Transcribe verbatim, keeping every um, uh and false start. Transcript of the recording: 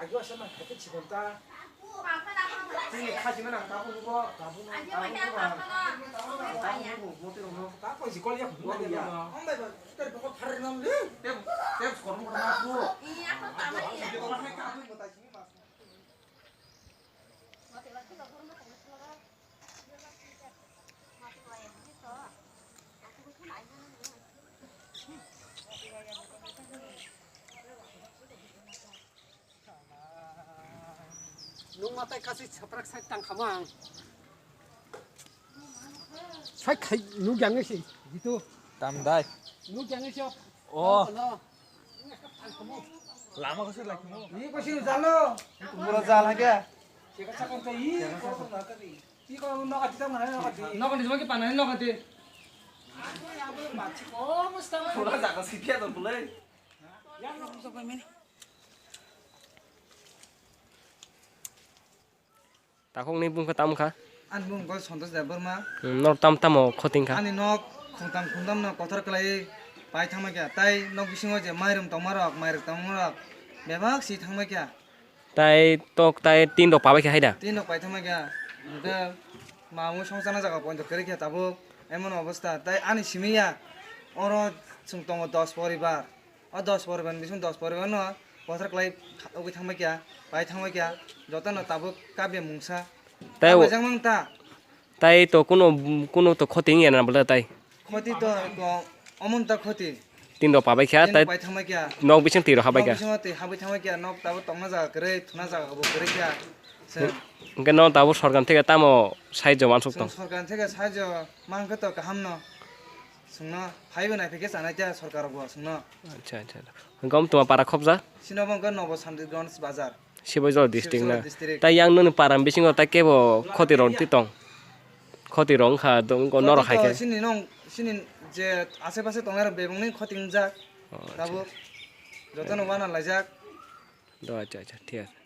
Agio sama khaite chikon ta. Tini khachi mana kabu nugo, kabu nugo, kabu nugo. Kabu nugo, mote nugo. Kabu jikol ya, nugo ya. Ongbai ba, ter boko phar nam le. Tem, tem skor mo na bu. Iya, apa tama ya? Dia orang naik kabu mo tai sini mas. Nung matai kasi chaprak sai tang khamang. Sai khai nuk yang si gitu. Tam dai. Nuk yang si. Oh. Lama kasi lagi mo. Ni kasi jalo. Pura jal hai kya? Cheka chakon to i ko na kadi. I ko no kadi tam na kadi. No kadi mo ki pana no kadi. Aku yang belum baca. Oh, mustang. Pura jaga sipya to bulai. Yang no so kami. Takhukni bumkha tamo kha? Ani bumung khe Santosh Debbarma. Hmm, nor tam tamo khoting kha? Ani nok khungtam khungtam no kotor kwlaiwi pai thangma kha. Tai nok bisingo je mairum tongma rok, mairok tongma rok bebak si thangma kha. Tai tok tai tin rok pabai kha haida? Tin rok pai thangma kha. Hwnkhe mamung songchana jaga poito kwrwi kha tabuk. Emon obostha. Tai ani simi ya oro chwng tongo dos poribar. O dos poribar ni bising dos poribar no kotor kwlai ugwi thangma kha, pai thangma kha, joto no tabuk kabya mungsa. Tai o- Kabya jang mang ta. Tai to kuno, kuno to khoti wngya na bwle tai. Khoti to ko omon ta khoti. Tin rok pabai kha, tin tai rok pai thangma kha. Nok bising twi rok habai kha. Nok bising twi habai thangma kha, nok tabuk tongna jaga kwrwi, thuna jaga bo kwrwi kha. Se. Hwnkhe no tabuk sorkar theke tamo saijo wansuk tong? Chwng sorkar theke saijo mankhe to kaham no. Chwngno phaibo naiphikhe chanai ta sorkar bo chwngno. Acha, acha. Hwnkhe omo tongma para khobja? Sino bo hwnkhe Nobo Sandirganj bazar. Sibojor district na. Sibojor district. Tai yang nini para bisingo tai kebo khoti rok twi tong? Khoti rok wngkha do-, wngkha norok hai khe. Khoti to sini nong, sini je ashe pashe tongnai rok bebak ni khoti wngjak. Oh, acha. Tabuk jotono wana laijak. Do, acha, acha, thik ase.